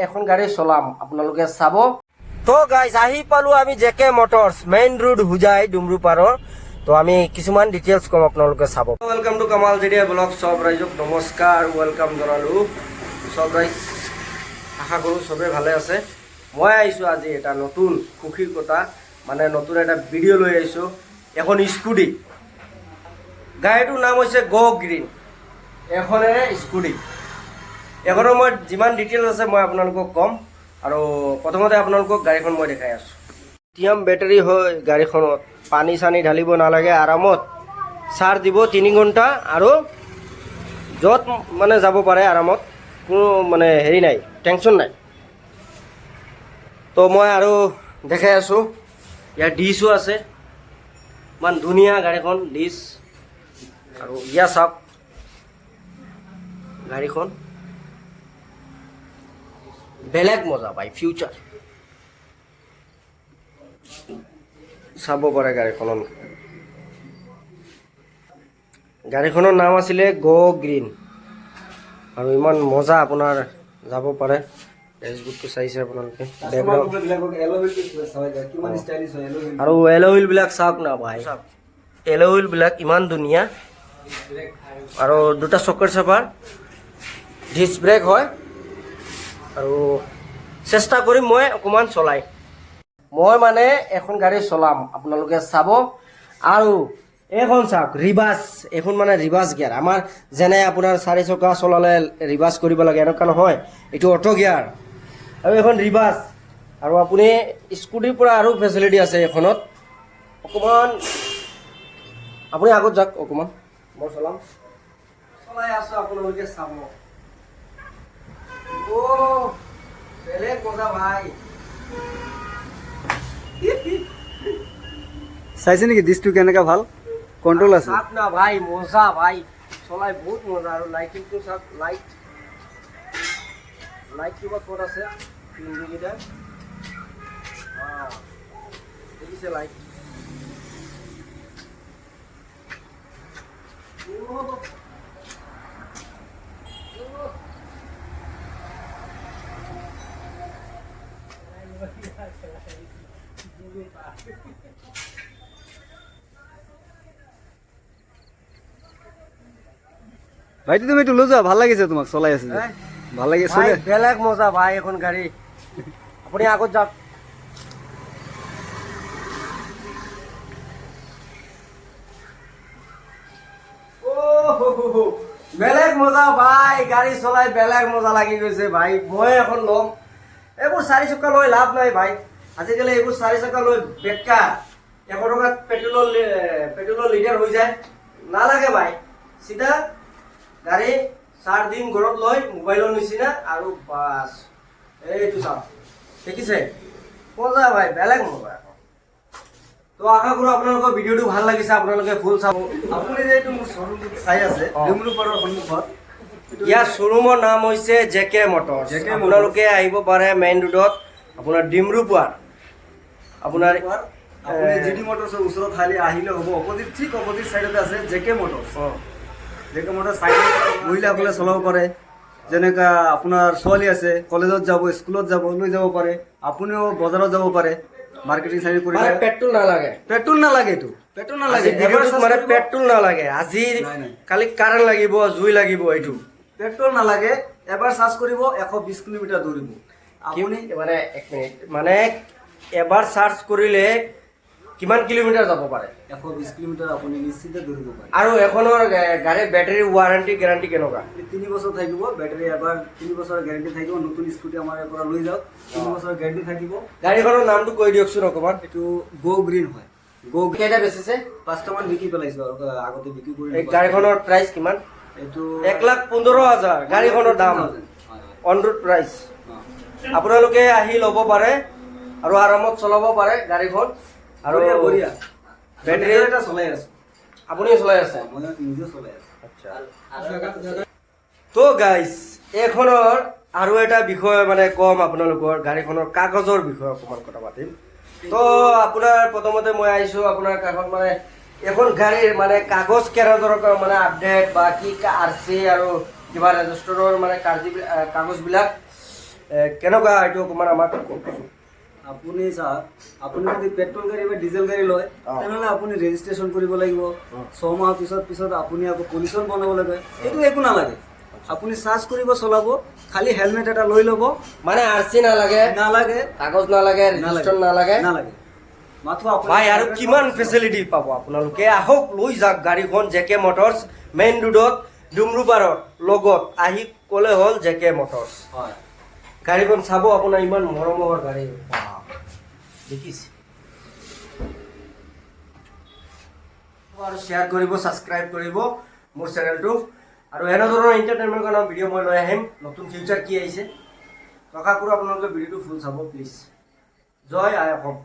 এখন গাড়ী চলাম, আপোনালোকে চাব। তো গাইজ, আহি পালো আমি J K motors, main road, Hojai, ডুমৰুপাৰৰ। তো আমি কিছুমান ডিটেইলছ ক'ম, আপোনালোকে চাব। Welcome to Kamal Jedia blog. চব ৰাইজক নমস্কাৰ, welcome জনালোঁ। চব ৰাইজ, আশা কৰোঁ চবেই ভালে আছে। মই আহিছোঁ আজি এটা নতুন সুখীৰ কথা, মানে নতুন এটা ভিডিঅ' লৈ আহিছোঁ। এখন স্কুটি, গাড়ীটোৰ নাম হৈছে গ' গ্ৰীণ। এখনেৰে স্কুটি। এখনৰ মই যিমান ডিটেইলছ আছে, মই আপোনালোকক ক'ম। আৰু প্ৰথমতে আপোনালোকক গাড়ীখন মই দেখাই আছোঁ। লিথিয়াম বেটাৰী হয় গাড়ীখনত, পানী চানী ঢালিব নালাগে। আৰামত চাৰ্জ দিব 3 ঘণ্টা আৰু য'ত মানে যাব পাৰে আৰামত, কোনো মানে হেৰি নাই, টেনশ্যন নাই। তো মই আৰু দেখাই আছোঁ, ইয়াৰ ডিছো আছে। ইমান ধুনীয়া গাড়ীখন, ডিছ। আৰু ইয়াৰ চাওক গাড়ীখন, বেলেগ মজা ভাই, ফিউচাৰ চাব পাৰে গাড়ীখনৰ। গাড়ীখনৰ নাম আছিলে গ' গ্ৰীণ আৰু ইমান মজা, আপোনাৰ যাব পাৰে। ডেছবোৰ্ডটো চাইছে আপোনালোকে, বেকগ্ৰাউণ্ড। কিমান ষ্টাইলিছ হয় এলয়। আৰু এলয় হুইলবিলাক চাওক না ভাই, এলয় হুইলবিলাক ইমান ধুনীয়া। আৰু দুটা চকৰ চাপাৰ, ডিছ ব্ৰেক হয়। আৰু চেষ্টা কৰিম মই অকণমান চলাই। মই মানে এখন গাড়ী চলাম, আপোনালোকে চাব। আৰু এইখন চাওক, ৰিভাৰ্ছ। এইখন মানে ৰিভাৰ্ছ গিয়াৰ। আমাৰ যেনে আপোনাৰ চাৰি চকা চলালে ৰিভাৰ্ছ কৰিব লাগে, এনেকুৱা নহয়। এইটো অট' গিয়াৰ আৰু এইখন ৰিভাৰ্ছ। আৰু আপুনি স্কুটিৰ পৰা আৰু ফেচিলিটি আছে এইখনত। অকণমান আপুনি আগত যাওক অকণমান, মই চলাম। চলাই আছোঁ, আপোনালোকে চাব। অ' বেলেগ মজা ভাই। চাইছে নেকি ডিছটো কেনেকা ভাল কণ্ট্ৰল আছে। চাওক না ভাই, মজা ভাই, চলাই বহুত মজা। আৰু লাইটিংটো চাওক, লাইট লাইট কিবা ক'ত আছে ইণ্ডিকেটাৰ দেখিছে লাইট। ভাইটি, তুমি এইটো লৈ যোৱা, ভাল লাগিছে তোমাক চলাই আছে যে। ভাল লাগিছে। ভাই, বেলেগ মজা ভাই এখন গাড়ী। আপুনি আগত যাওক। অ' হো, হো, হো। বেলেগ মজা ভাই, গাড়ী চলাই বেলেগ মজা লাগি গৈছে ভাই। মই এখন ল'ম। এইবোৰ চাৰি চকা লৈ লাভ নাই ভাই। আজিকালি এইবোৰ চাৰি চকা লৈ বেকাৰ। 100 টকাত পেট্ৰলৰ লিটাৰ হৈ যায়। নালাগে ভাই, চিধা গাড়ী চাৰ দিন ঘৰত লৈ মোবাইলৰ নিচিনা আৰু বাছ। এইটো চাওক, দেখিছে, মজা ভাই, বেলেগ মজা এখন। তো আশা কৰোঁ আপোনালোকৰ ভিডিঅ'টো ভাল লাগিছে, আপোনালোকে ফুল চাব। আপুনি যে এইটো মোৰ শ্বৰুমটোত চাই আছে, ডিমৰুপাৰৰ সন্মুখত। ইয়াৰ শ্ব'ৰুমৰ নাম হৈছে J K Motors. JK Motors। আপোনালোকে আহিব পাৰে মেইন ৰোডত, আপোনাৰ ডিমৰুপাৰ আপোনাৰ আপুনি জি ডি মটৰ্ছৰ ওচৰত খালি আহিলে হ'ব। অপজিট, ঠিক অপজিট চাইডতে আছে J K Motors. J K Motors চাইডত মহিলাসকলে চলাব পাৰে। যেনেকা আপোনাৰ ছোৱালী আছে, কলেজত যাব, স্কুলত যাব, লৈ যাব পাৰে। আপুনিও বজাৰত যাব পাৰে, মাৰ্কেটিং চাৰ্কেটিং কৰিলে। মানে পেট্ৰল নালাগে। পেট্ৰল নালাগে, এইটো পেট্ৰল নালাগে। আজি ভিডিঅ'টোত এবাৰ মানে charge কৰিব। পেট্ৰল নালাগে আজি। নাই, নাই। খালি কাৰেণ্ট লাগিব, জুই লাগিব এইটো। পেট্ৰল নালাগে, এবাৰ চাৰ্জ কৰিব, 120 কিলোমিটাৰ দৌৰিব আপুনি। মানে এক মিনিট, মানে এবাৰ চাৰ্জ কৰিলে কিমান কিলোমিটাৰ যাব পাৰে? 120 কিলোমিটাৰ আপুনি নিশ্চিতে দৌৰিব পাৰে। আৰু এখনৰ গাড়ীৰ বেটাৰী ৱাৰেণ্টি গেৰাণ্টি কেনেকুৱা? 3 বছৰ থাকিব বেটাৰী। এবাৰ 3 বছৰৰ গেৰাণ্টি থাকিব। নতুন স্কুটি আমাৰ ইয়াৰ পৰা লৈ যাওক, 3 বছৰৰ গেৰাণ্টি থাকিব। গাড়ীখনৰ নামটো কৈ দিয়কচোন অকণমান। এইটো গ' গ্ৰীণ হয়, গ'। কেইটা বেচিছে? পাঁচটামান বিকি পেলাইছো আৰু আগতে বিক্ৰী কৰি। এই গাড়ীখনৰ প্ৰাইচ কিমান? এইটো 1,15,000 গাড়ীখনৰ দাম, হয়। On road price. আপোনালোকে আহি ল'ব পাৰে আৰু আৰামত চলাব পাৰে গাড়ীখন। আৰু বঢ়িয়া বঢ়িয়া। বেটাৰী এটা চলাই আছো। আপুনিও চলাই আছে? মই নিজেও চলাই আছো। আচ্ছা। তো গাইজ, এইখনৰ আৰু এটা বিষয় মানে ক'ম আপোনালোকৰ, গাড়ীখনৰ কাগজৰ বিষয়ে অকণমান কথা পাতিম। তো আপোনাৰ প্ৰথমতে মই আহিছোঁ আপোনাৰ কাষত, মানে এখন গাড়ীৰ মানে কাগজ কেনেদৰে মানে আপডেট বা কি আৰ চি আৰু কিবা ৰেজিষ্টাৰৰ মানে কাগজবিলাক। কেনেকুৱা এইটো অকণমান আমাক কওকচোন। আপুনি চাওক, আপুনি যদি পেট্ৰল গাড়ী বা ডিজেল গাড়ী লয়, তেনেহ'লে আপুনি ৰেজিষ্ট্ৰেশ্যন কৰিব লাগিব, 6 মাহৰ পিছত আপুনি আকৌ পলিউশ্যন বনাব লাগে। এইটো একো নালাগে। আপুনি চাৰ্জ কৰিব, চলাব, খালি হেলমেট এটা লৈ ল'ব। মানে আৰ চি নালাগে? নালাগে। কাগজ নালাগে, ৰেজিষ্ট্ৰেশ্যন নালাগে? নালাগে, মাথো আপুনি ভাই, আৰু কিমান ফেচিলিটি পাব আপোনালোকে? আহক, লৈ যাওক গাড়ীখন। জে কে মটৰ্ছ, মেইন ৰোডত, ডুমৰুপাৰৰ লগত আহি ক'লে হ'ল জে কে মটৰ্ছ। গাড়ীখন চাব আপোনাৰ, ইমান মৰমৰ গাড়ী। বাহ, দেখিছে। আৰু শ্বেয়াৰ কৰিব, ছাবস্ক্ৰাইব কৰিব মোৰ চেনেলটো। আৰু এনেধৰণৰ এণ্টাৰটেইনমেণ্ট কাৰণে ভিডিঅ' মই লৈ আহিম। নতুন ফিউচাৰ কি আহিছে, আশা কৰোঁ আপোনালোকে ভিডিঅ'টো ফুল চাব প্লিজ। জয় আই অসম।